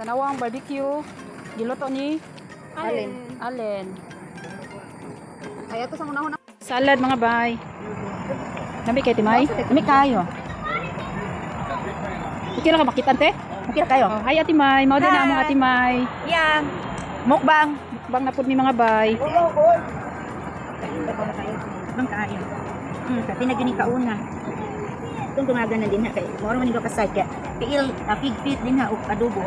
Tanawang barbecue. Giluto ni Alin. Allen. Ay, ato sa unahon. Salad, mga bay. Nami kay Timay? Kami kayo. Okay ra ka makita, te? Okay ra kayo. Oh, hi, Ate May. Mao din na among Ate May. Yang. Mukbang. Mukbang na pud mi, mga bay. Bang kayo. Sa tinagini kauna. Itong tungagan na din ha kay moro man ka kasay kay piil pig feet din ha og adobo.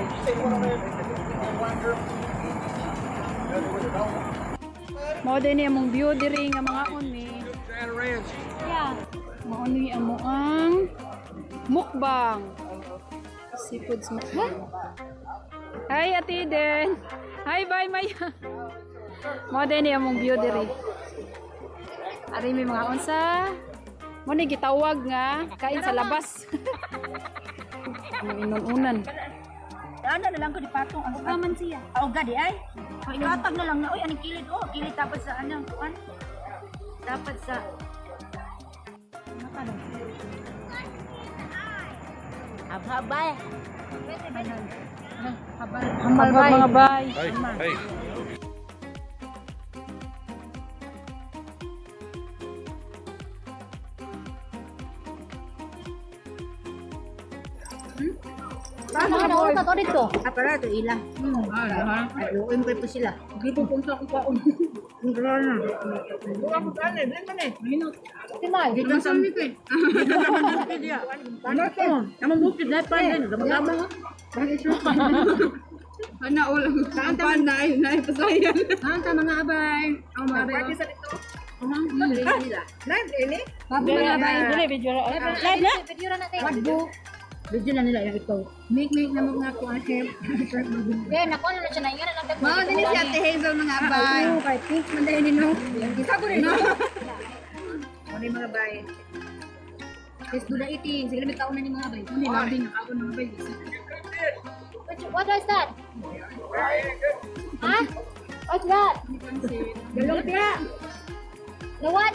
Mao din ni among view diri nga mga on mi. Yeah. Mao ni amo ang mukbang. Seafoods mukbang. Hi, Ate Eden. Hi, bye, Maya. Mao din ni among view diri. Ari mi mga unsa. Mo ni gitawag nga kain sa labas. Ang inununan. Ana na lang ko di patong ang Kaman siya. Aw gadi ay. O ikatag na lang na oy aning kilid, oh, kilid dapat sa anang kuan. Dapat sa Habhabay. Habab, mga bay. Hey, hey. Ano ka na to dito? Ah, para ito ila. Ay, uwi mo kayo po sila. Timay. Dito sa bukid. Namang bukid na pa din. Gamang. Ana wala saan pa na na pasayan. Saan ta, mga abay? Ang mga abay. Party sa dito. Live ini? Mga bay. Dili video ra. Live na? Video ra na tayo. Video na nila yung ito. Make make na mo nga ko ang chef. Kaya nako ano na siya na ingan lang. Mao din si Ate Hazel, mga abay. Oo, kay pink man dahil nino. Isa ko rin. Ano yung mga bay? Yes, duda iti. Sige may kaon na ni mga abay. Hindi labi nga kaon mga abay. What was that? Huh? What's that? Galumpia! The what?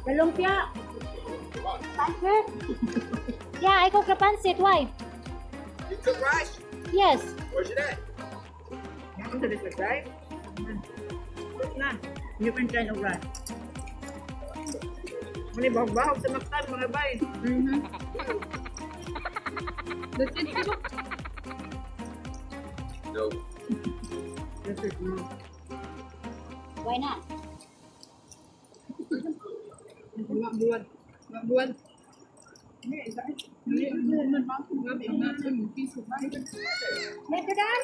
Galumpia! Pancit? Yeah, I cook the pancit. Why? You cook rice? Yes. Where's it at? Ano this is right? Na. Different kind of rice. Mani bahog-bahog sa maktan, mga bay. That's it. Diba? No. This is no. Why not? Mga buwan. Mga buwan. Medudan? Medudan?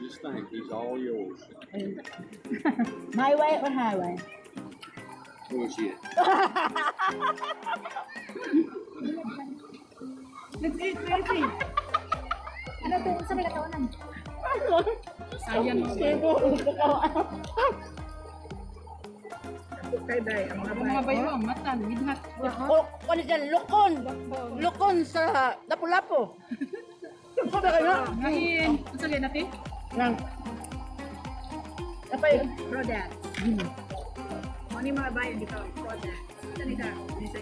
Just think, he's all yours. My way or highway? Bullshit. Let's eat, Tracy. Ano to? Sa may katawanan? Sayang. Kay bay, ang mga bay. Mga bay mo, matan, midhat. O, ano dyan? Lukon! Lukon sa Lapu-Lapu. Lukon ba kayo? Ngayon, unsa gay natin? Nang. Napay. Product. Ano yung mga bayan dito? Product. Saan ito?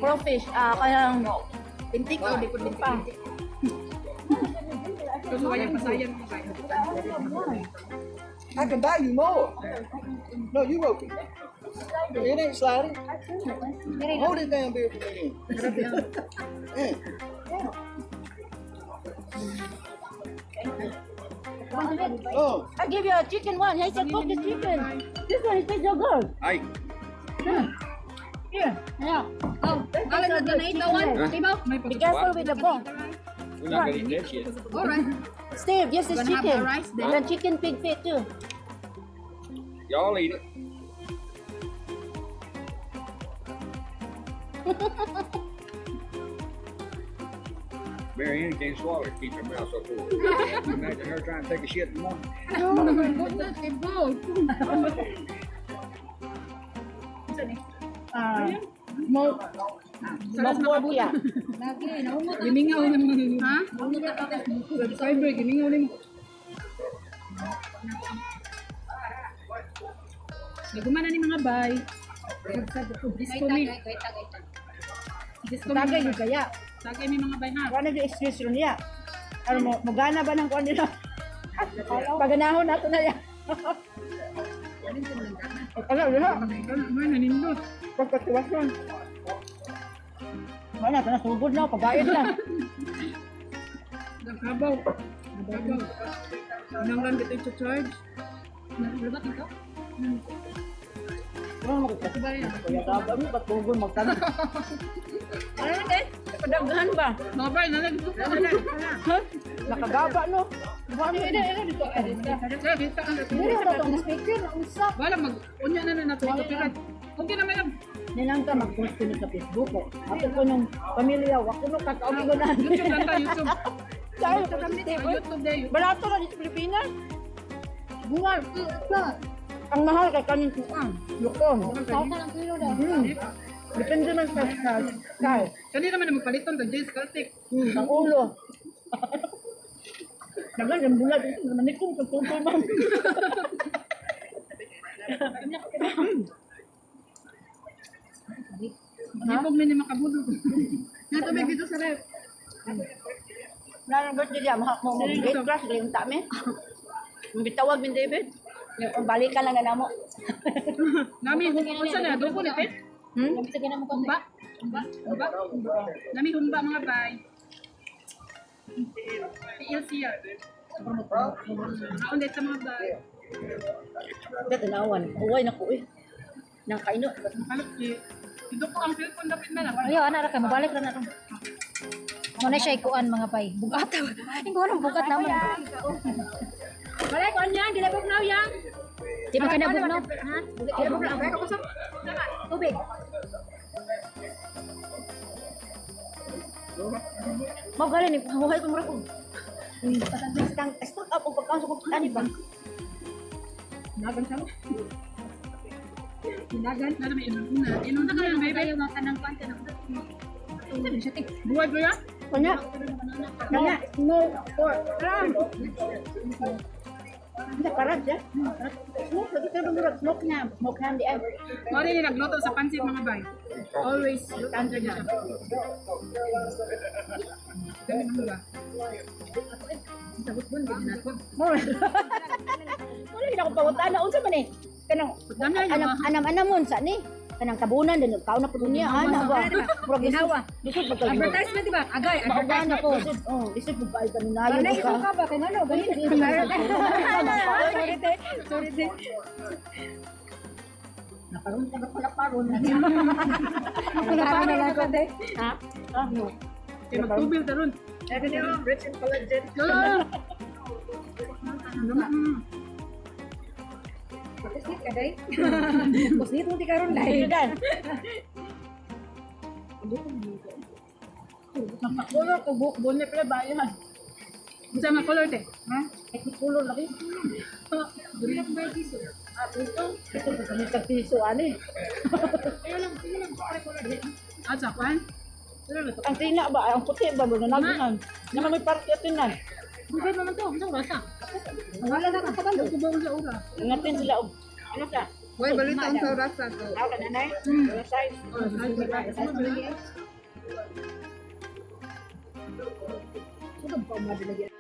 Crawfish. Ah, kayang tintik o di ko din pa. Gusto kaya pasayan mga bayan. I can buy you more. No, you open it. It ain't sliding. Hold it down there for me. Yeah. Oh, I give you a chicken one. He said, cook the chicken. This one is so good. Hey, Here. Ano? Oh, alam na na ito one. Diba? Be careful with the bone. We're not gonna eat that shit. Alright. Steve, yes, it's Gonna have chicken. the rice then? And chicken pig feet too. Y'all eat it. Mary Ann can't swallow it. Keep her mouth so full. Can you imagine her trying to take a shit in the morning? Ah, smoke. Smoke pork, yeah. Gimingaw na mga. Ha? Subscriber, gimingaw na mo. Nagumana ni mga bay. Disco mi. Disco mi. Tagay yung kaya. Tagay mi mga bay ha. Wala na excuse ron niya. Ano mo, magana ba ng kuan nila? Paganahon nato na yan. Ano, ano? Ano, nanindot. Pagkatiwasan. Wala na, nasugod na, pagayad na. Nagkabaw. Nagkabaw. Nanglan kita i-charge. Naglabat ito? Kaya gaba mo, ba't tugol magtanong? Ano na eh? Padaghan ba? Mga bay, nalag. Ha? Nakagaba no? Buwan mo ina, ina dito. Dili ra tong speaker unsa? Wala mag unya na na nato ito pero okay na lang. Nilang ka mag-post ko sa Facebook ko. Ato ko nung pamilya, wako no kakaogi ko na. YouTube lang ta YouTube. Tayo, kami. YouTube day. Barato na dito sa Pilipinas. Buwan. Ang mahal kay kanin kuan. Lukon. Tao ka ng kilo daw. Depende man sa Kani naman na magpaliton tag James Celtic. Ang ulo. Dagan ang bulat ito manikom sa tutoy man. Hipog mi ni makabudo. Natubig dito sa ref. Wala nang birthday diya, mo mo gate crash galing ta mi. Bitawag min David. Yung balikan lang na namo. Nami unsa na dugo ni Pet? Hmm? Sige na mo konti. Humba. Humba. Humba. Nami humba mga bay. PLCR. Kaon dito mga bay. Dito tanawan. Uway na ko eh. Nang kaino. Kalap si Dito ko ang cellphone dapat na lang. Ayaw, ana ra kay mabalik ra na ron. Mo na siya ikuan mga bay. Bugat. Ingon ang bugat naman. Wala ko anyan, gilabog na yang. Di man ka nabugnaw. Ha? Gilabog na. Kaya ko sa Tubig. Mao gali ni buhay ko murag og. Stang stock up og pagkaon sa kong ani ba. Nagan sa mo. Nagan na may inon na. Inon na kayo baby. Kayo mga kanang kuan kanang. Sabi siya tik. Buhay ko ya. Kanya. Kanya smoke pork. Hindi parad ya. Smoke lagi pero murag smoke na. Smoke ham di ay. Mori ni nagluto sa pansit mga bay. Always tanda niya. Dami mga ba? Mo. Wala gid ako pangutan na unsa man eh. Kanang Dami na anam anam anamon sa ni. Kanang tabunan din kaon na pud niya ana ba. Murag ginawa. Lisod pagka. Advertisement di ba? Agay, Mauban ako. Oh, lisod pud pa kanunayon ka. Ka ba kay ngano gani? Sorry te. Sorry te. Nakaroon ka pala paron. Wala na lang ko te. Ha? Ah, no. Kay magtubil taron. Rich in collagen. Lolo. Kusnit ka day. Kusnit mo ti karon day. Sige dan. Color ko buhok bonnet pala bayan. Unsa nga color te? Ha? Ay color lagi. Dili ba piso? Ah, ito. Ito pa kami sa piso ani. Ah, sa kwan? Ang tina ba, ang puti ba ba nagnan. Naman may parte atinan. Buhay naman to, unsa rasa? Wala na ka kabalo. Kubaw sa ura. Ingatin sila og ano ka? Hoy, balita ang sa rasa to. Aw ka nanay. Size. Sugod pa mo dili.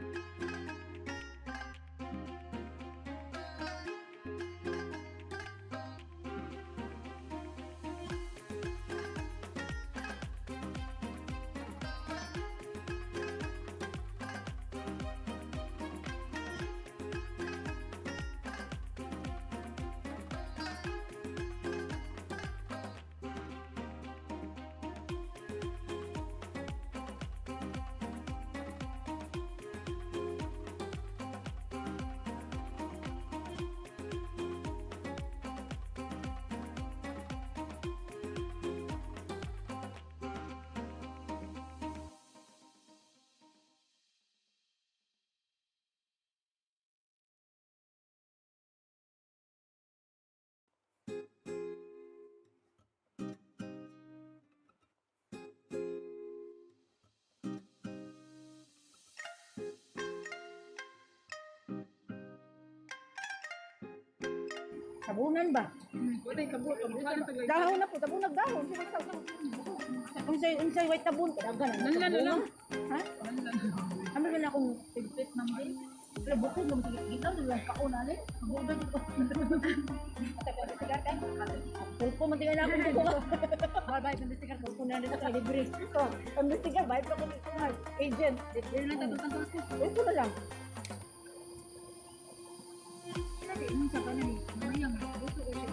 Tabunan ba? Dahon na po, tabunag dahon. Unsay unsay white tabon kadagan na. Nanlan na lang. Ha? Ano na akong pigpit ma'am din? Pero bukod mo sige kita na lang kaon ali. Magudag ko. Pulpo man tingnan ako ko. Bye bye, pambestigar ko. Kuna na sa libre. So, pambestigar bayad pa ko dito nga. Agent. Dili lang tatutang ko. Ito na lang. Unsa pa na ni? Mamaya nga. Buto ko siya.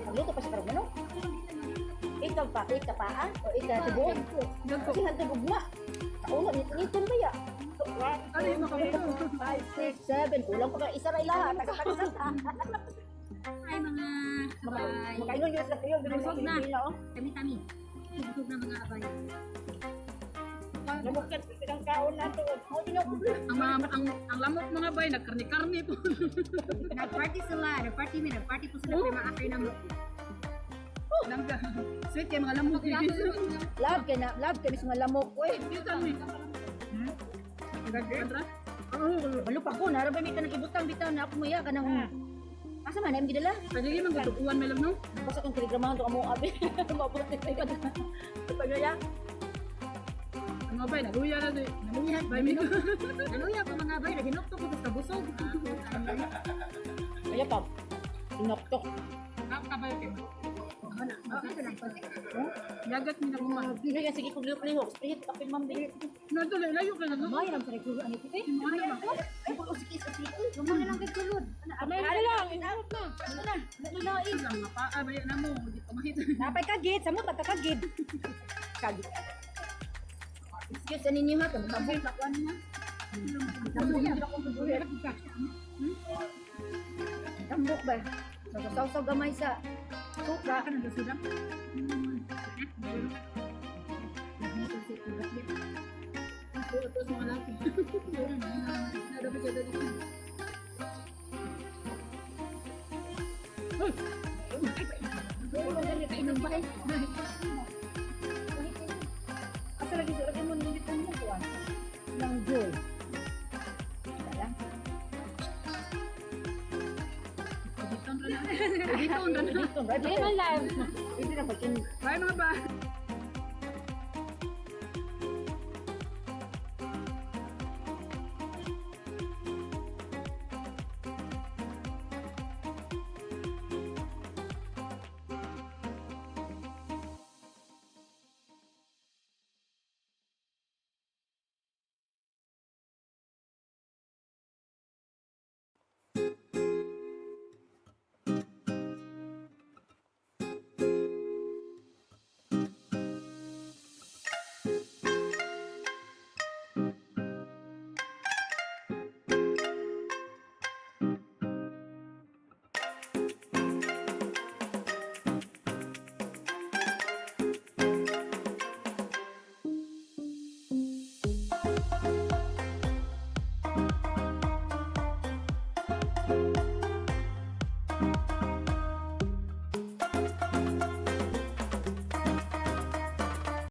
Magluto pa siya karon ano? Ikaw pa, ikaw pa ah? O ikaw tibuok? Kasi hantay gugma. Kauna, nitong ba ya? Ano yung makabuto? 5, 6, 7. Kulang pa ka. Isa ra ilaha. Taga-tagsa. Ay mga abay. Makainon yun sa tiyo. Busog na. Oh. Tami-tami. Busog na mga abay. Namukat silang kaon na to. Mo din ako. Ang mga ang lamok mga bay nagkarni-karni po. Nag-party sila. Nag-party mi. Nag-party po sila. Pero maakay na mo. Langga. Sweet kay mga lamok. Love kay na, love kay mismo nga lamok oy. Dito mi. Gagatra. Balo pa ko, nara ba may kanang ibutang bitaw na ako maya kanang Asa man am gidala? Pwede man gutukuan may lang no. Basta kung telegramahan to amo abi. Mabuti tayo. Pagaya. Mga bay naluya na di. Naluya bay mi. Naluya ko mga abay. Naginukto ko sa busog. Kaya pa. Inoktok. Kabay kay. Yagat mi na kuma. Kaya sige kog lihok. Sprayit kapin ma'am di. Nadali layo ka na no. May lang sa nagsulo ani pite. Ano ba? Ay pag usiki sa sige. Gumo na lang kay sulod. Kamay na lang, inarot na. Ano na? Nalulain. Lang nga paa bay na mo, di pa mahit. Napay kagid. Samot pagkakagid. Kagi. Excuse ani ninyo ha, tabok na kuan ha. Tambok ba? Saw-saw gamay sa suka. Ano sudah? Terus mga laki. Nadapat ka dali. Asa lagi sa lagi mo nindot mo kuan. Nang joy. Wala. Dito na. Dito, right? Dili man live. Dito na pagkin Bye mga ba.